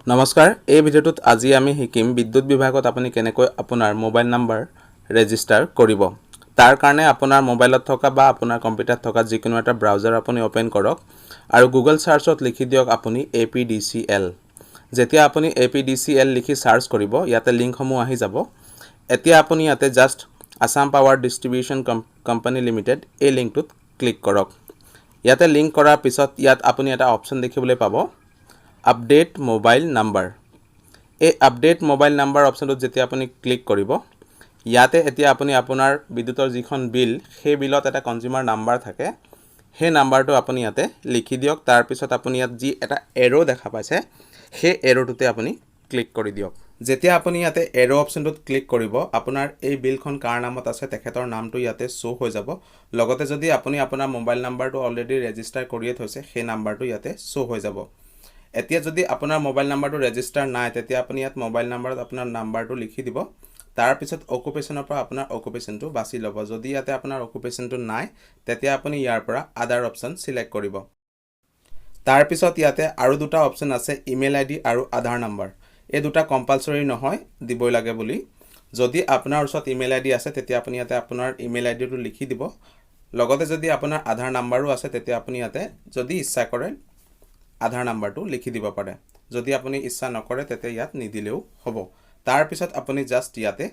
নমস্কাৰ, এই ভিডিঅ'টোত আজি আমি শিকিম বিদ্যুৎ বিভাগত আপুনি কেনেকৈ আপোনাৰ মোবাইল নাম্বাৰ ৰেজিষ্টাৰ কৰিব। তাৰ কাৰণে আপোনাৰ মোবাইলত থকা বা আপোনাৰ কম্পিউটাৰত থকা যিকোনো এটা ব্ৰাউজাৰ আপুনি অ'পেন কৰক আৰু গুগল চাৰ্চত লিখি দিয়ক আপুনি এপিডিচিএল। যেতিয়া আপুনি এপিডিচিএল লিখি চাৰ্চ কৰিব, ইয়াতে লিংকসমূহ আহি যাব। এতিয়া আপুনি ইয়াতে just Assam power distribution company limited এই লিংকটোত ক্লিক কৰক। ইয়াতে লিংক কৰাৰ পিছত ইয়াত আপুনি এটা অপশ্যন দেখিবলৈ পাব, আপডেট মোবাইল নাম্বাৰ। এই আপডেট মোবাইল নাম্বাৰ অপশ্যনটোত যেতিয়া আপুনি ক্লিক কৰিব, ইয়াতে এতিয়া আপুনি আপোনাৰ বিদ্যুতৰ যিখন বিল, সেই বিলত এটা কনজিউমাৰ নাম্বাৰ থাকে, সেই নাম্বাৰটো আপুনি ইয়াতে লিখি দিয়ক। তাৰপিছত আপুনি ইয়াত যি এটা এৰ' দেখা পাইছে, সেই এৰ'টোতে আপুনি ক্লিক কৰি দিয়ক। যেতিয়া আপুনি ইয়াতে এৰ' অপশ্যনটোত ক্লিক কৰিব, আপোনাৰ এই বিলখন কাৰ নামত আছে, তেখেতৰ নামটো ইয়াতে শ্ব' হৈ যাব। লগতে যদি আপুনি আপোনাৰ মোবাইল নাম্বাৰটো অলৰেডি ৰেজিষ্টাৰ কৰিয়ে থৈছে, সেই নাম্বাৰটো ইয়াতে শ্ব' হৈ যাব। এতিয়া যদি আপোনাৰ মোবাইল নাম্বাৰটো ৰেজিষ্টাৰ নাই, তেতিয়া আপুনি ইয়াত মোবাইল নাম্বাৰত আপোনাৰ নাম্বাৰটো লিখি দিব। তাৰপিছত অকুপেশ্যনৰ পৰা আপোনাৰ অকুপেশ্যনটো বাছি ল'ব। যদি ইয়াতে আপোনাৰ অকুপেশ্যনটো নাই, তেতিয়া আপুনি ইয়াৰ পৰা আদাৰ অপশ্যন ছিলেক্ট কৰিব। তাৰপিছত ইয়াতে আৰু দুটা অপশ্যন আছে, ইমেইল আইডি আৰু আধাৰ নাম্বাৰ। এই দুটা কম্পালচৰি নহয় দিবই লাগে বুলি। যদি আপোনাৰ ওচৰত ইমেইল আইডি আছে, তেতিয়া আপুনি ইয়াতে আপোনাৰ ইমেইল আইডিটো লিখি দিব। লগতে যদি আপোনাৰ আধাৰ নাম্বাৰো আছে, তেতিয়া আপুনি ইয়াতে যদি ইচ্ছা কৰে আধাৰ নাম্বাৰটো লিখি দিব পাৰে। যদি আপুনি ইচ্ছা নকৰে, তেতিয়া ইয়াত নিদিলেও হ'ব। তাৰপিছত আপুনি জাষ্ট ইয়াতে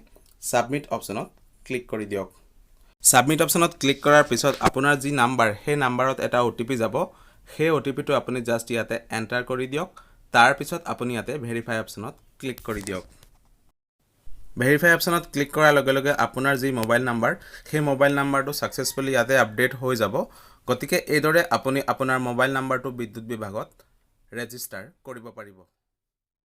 ছাবমিট অপশ্যনত ক্লিক কৰি দিয়ক। ছাবমিট অপশ্যনত ক্লিক কৰাৰ পিছত আপোনাৰ যি নাম্বাৰ, সেই নাম্বাৰত এটা অ'টিপি যাব। সেই অ'টিপিটো আপুনি জাষ্ট ইয়াতে এণ্টাৰ কৰি দিয়ক। তাৰপিছত আপুনি ইয়াতে ভেৰিফাই অপশ্যনত ক্লিক কৰি দিয়ক। ভেৰিফাই অপশ্যনত ক্লিক কৰাৰ লগে লগে আপোনাৰ যি মোবাইল নাম্বাৰ, সেই মোবাইল নাম্বাৰটো ছাকচেছফুলি ইয়াতে আপডেট হৈ যাব। গতিকে এইদৰে আপুনি আপোনাৰ মোবাইল নাম্বাৰটো বিদ্যুৎ বিভাগত ৰেজিষ্টাৰ কৰিব পাৰিব।